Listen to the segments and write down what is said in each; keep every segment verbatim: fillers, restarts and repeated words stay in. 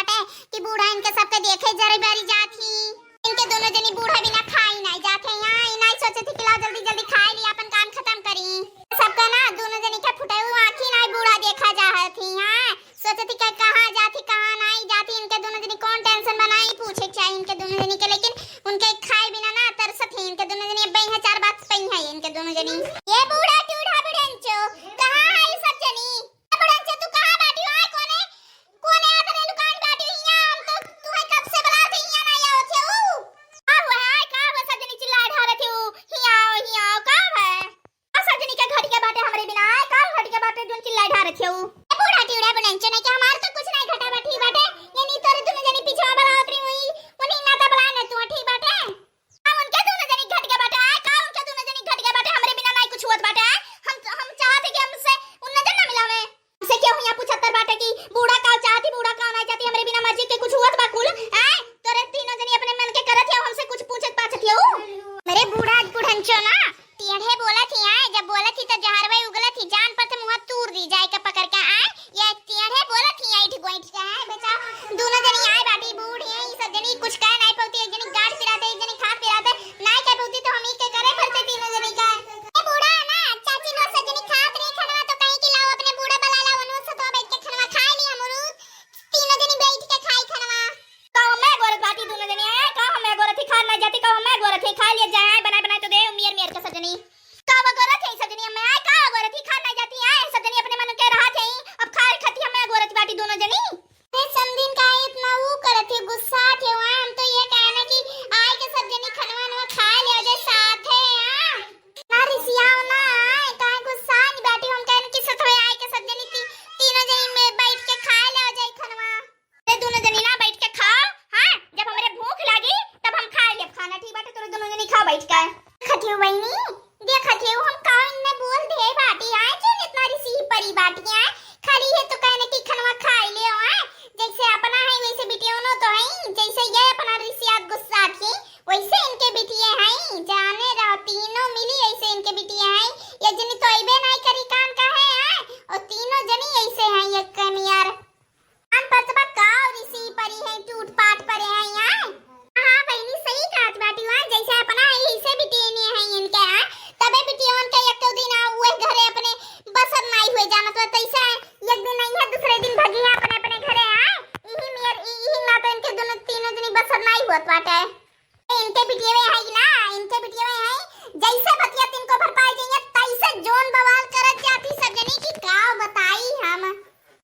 कि बूढ़ा इनके सबके देखे जरे बरी जात ही। इनके दोनों जनी बूढ़ा बिना खाई नाई जात है। यहाँ ई नाई सोचत ही कि लाओ जल्दी जल्दी खाई ली, अपन काम खतम करी। सबका ना दोनों जनी के फुटेऊ आँखी नाई बूढ़ा देखा जात ही। यहाँ सोचत ही कि कहाँ जात ही, कहाँ नाई जात ही। इनके दोनों जनी कौन tension बनाई, पूछे के चाही इनके दोनों जनी के, लेकिन उनके खाए बिना ना तरसत ही। इनके दोनों जनी अब यहाँ चार बात पई है इनके दोनों जनी। ये बूढ़ा टूढ़ा बुढ़ंचो, कहाँ है ये सब जनी? बुढ़ंचो, तू कहाँ बाटी हो? आय, कोने, कोने आदर लुकान बाटी हो हियाँ? हम तो तुहे कब से बुलावत ही, हियाँ नाई आवत हो। का हुआ है? आय, का हुआ? सब जनी चिल्लाए ढारत हो, हियाँ आओ, हियाँ आओ, का हुआ है? आ सब जनी के घटिया बाटे हमरे बिना, आय, का घटिया बाटे जोन चिल्लाए ढारत हो? ए बूढ़ा टिउड़ा बुढ़ंचो, नाई कि हमार तो कुछ नाई घटा बा, ठीक बाटे? ये नी तोरे दुनो जनी पीछे बुलावत रही हुई, उन्हीं नाता बुलाए ना तू, ठीक बाटे? हम उनके दुनो जनी घटिया बाटे, आय, का उनके दुनो जनी घटिया बाटे, हमरे बिना नाई कुछ होत बाटे, आय? हम, हम चाहत है कि हमसे उन नजर ना मिलावे। हमसे क्यों यहाँ पूछत तर बाटे कि बूढ़ा का चाहती, बूढ़ा का नाई चाहती, हमरे बिना मर्जी के कुछ होत बा कुल, आय? तोरे तीनों जनी अपने मन के करत हो, हमसे कुछ पूछत पाछत हो? मेरे बूढ़ा बुढ़ंचो ना, टेढ़े बोलत ही, आय, जब बोलत ही तो जहरवे उगलत ही, जान पर से मुँह तूर दी जाए का पकड़ के, आय, ये टेढ़े बोलत ही, ऐठ गोइठ के, आय, बेटा, दोनों जनी आय बाटी बूढ़ ही, ई सब जनी कुछ कह नाई पौती, एक जनी गाड़ पिराते, एक जनी खात पिराते, नाई कह पौती तो हम ई के करे पड़ते तीनों जनी का। ए बूढ़ा ना, चाची लोग सब जनी खात रही खनवा तो कहीं कि लाओ अपने बूढ़ा बुला लाओ, उन्हों सतवा बैठ के खनवा खाए ली, हम उरू तीनों जनी बैठ के खाई खनवा। का हमें गोरत बाटी दोनों जनी, आय, का हमें गोरत ही खान नाई जाती, का हमें गोरत ही खा लिए जाए, आय, बनाए बनाए तो दे, मियर मियर के सब जनी। का वो गोरत ही सब जनी, हमें आय, का वो गोरत ही खान नाई जाती, आय, सब जनी अपने मन के रहा थे, अब खा खाती हमें गोरत बाटी दोनों जनी। अरे समधिन का इतना वो करत ही, गुस्सा थे, आय, हम तो ये कहना कि आय के सब जनी खनवा नवा खा ले जाए साथ है, हाँ। ना रिसियाओ ना, आय, काहे गुस्सा नहीं बाटी, हम कहना कि सथवे आय के सब जनी ती-, तीनों जनी में बैठ के खा ले जाए खनवा। अरे दोनों जनी ना बैठ के खाओ, हाँ, जब हमरे भूख लागी तब हम खा लेब खाना, ठीक बाटे? तोरे दोनों जनी खाओ बैठ के। देखत हो बहिनी, देखत हो हम का इनने बोल दे बाटी, आय जो इतना रिसी परी बाटी, आय खाली है तो कहने की खनवा खाई ले, आय जैसे अपना है वैसे बिटियोनो तो है, जैसे ये अपना रिसियात गुस्सा थी वैसे इनके बिटिये हैं, जाने रहो तीनों मिली ऐसे इनके बिटिये हैं, ये जनी तो अइबे नहीं करी कान का है, आय और तीनों जनी ऐसे हैं एक कमियार। कान पर तबा का और इसी परी है, टूट पाट परे है यहाँ। हाँ बहिनी, सही कहत बाटी, वहाँ जैसे अपना है, ऐसे बिटिये हैं इनके यहाँ। तबे बिटियन के एक दिन आ, उहे घरे अपने बसर नाई हुए जानत बा, तैसे एक दिन नहीं है, दूसरे दिन भगी है अपने, अपने घरे आए। यही मेर, यही ना तो इनके दोनों, तीनों जनी बसर नाई हुआ बाटे। इनके बिटियवे है ना, इनके बिटियवे है, जैसे बतिया तिनको भर पाए जाइए, तैसे जोन बवाल करत जाती सब जनी की का बताई हम।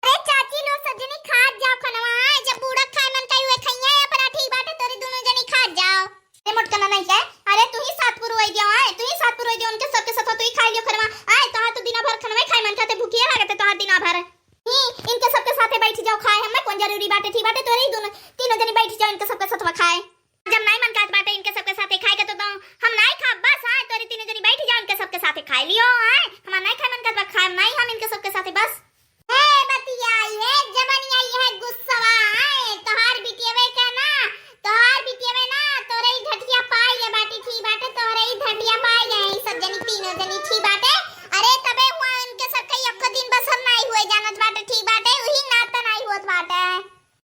अरे चाची लो सब जनी खात जाओ खनवा, जब बूढ़ा खाए मन कही हुए खइया अपना, ठीक बाटे, तोरे दोनों जनी खात जाओ। अरे मोटकना नहीं है, अरे तू ही सात पुरवाई दियो, आए तू ही सात पुरवाई दियो, उनके सबके साथ तू ही खाई लियो खनवा, आए तो हाँ तू दिना भर खनवा खाए मन खाते भूखिया लागते तो हाँ दिना भर। ही इनके सबके साथे बैठ जाओ खाए, हमें कौन जरूरी बाटे, ठीक बाटे, तोरे ही दोनों तीनों जनी बैठ जाओ इनके सबके साथ खाए। जब नाई मन कहत बाटे इनके सबके साथे खाए के तो, तो हम नाई खाब बस, हाँ, तोरी तीनों जनी बैठ जाओ इनके सबके साथे खाए लियो, हाँ, हमार नाई खाए मन कहत बा, खाए नाई हम इनके सबके साथे बस। हे बतिया, ये जबनिया, ये गुस्सवा, हाँ, तोहार बिटियवे के ना, तोहार बिटियवे ना, तोरे ही धटिया पाई ये बाटी, ठीक बाटे, तोरे ही धटिया पाई ये, ई सब जनी, तीनों जनी, ठीक बाटे। अरे तबे हुआ इनके सबके एक दिन बसर नाई हुए जानत बाटे, ठीक बाटे, वही नाता नाई होत बाटे।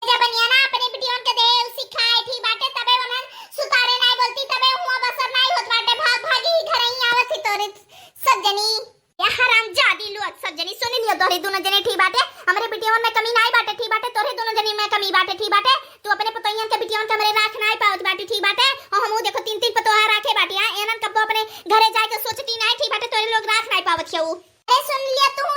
जबनिया ना अपने बिटियन के देव सिखाए, ठीक बाटे, तबे उन्हन सुतारे नाई बोलती, तबे हुआ बसर नाई होत बाटे, भाग भागी ही घर ही आवत ही तोरे सब जनी। या हरामजादी लोग सब जनी सुन लियो, तोरे दोनों जनी ठीक बाटे, हमरे बिटियन में कमी नाई बाटे, ठीक बाटे, तोरे दोनों जनी में कमी बाटे, ठीक बाटे। तू अपने पतोहियन के बिटियन के हमरे राख नाई पावत बाटे, ठीक बाटे। और हमहू देखो तीन तीन पतोहा राखे बाटे, हाँ, एनन कब्बो अपने घरे जाए के सोचती नाई, ठीक बाटे, तोरे लोग राख नाई पावत छेऊ। अरे सुन लिया तू,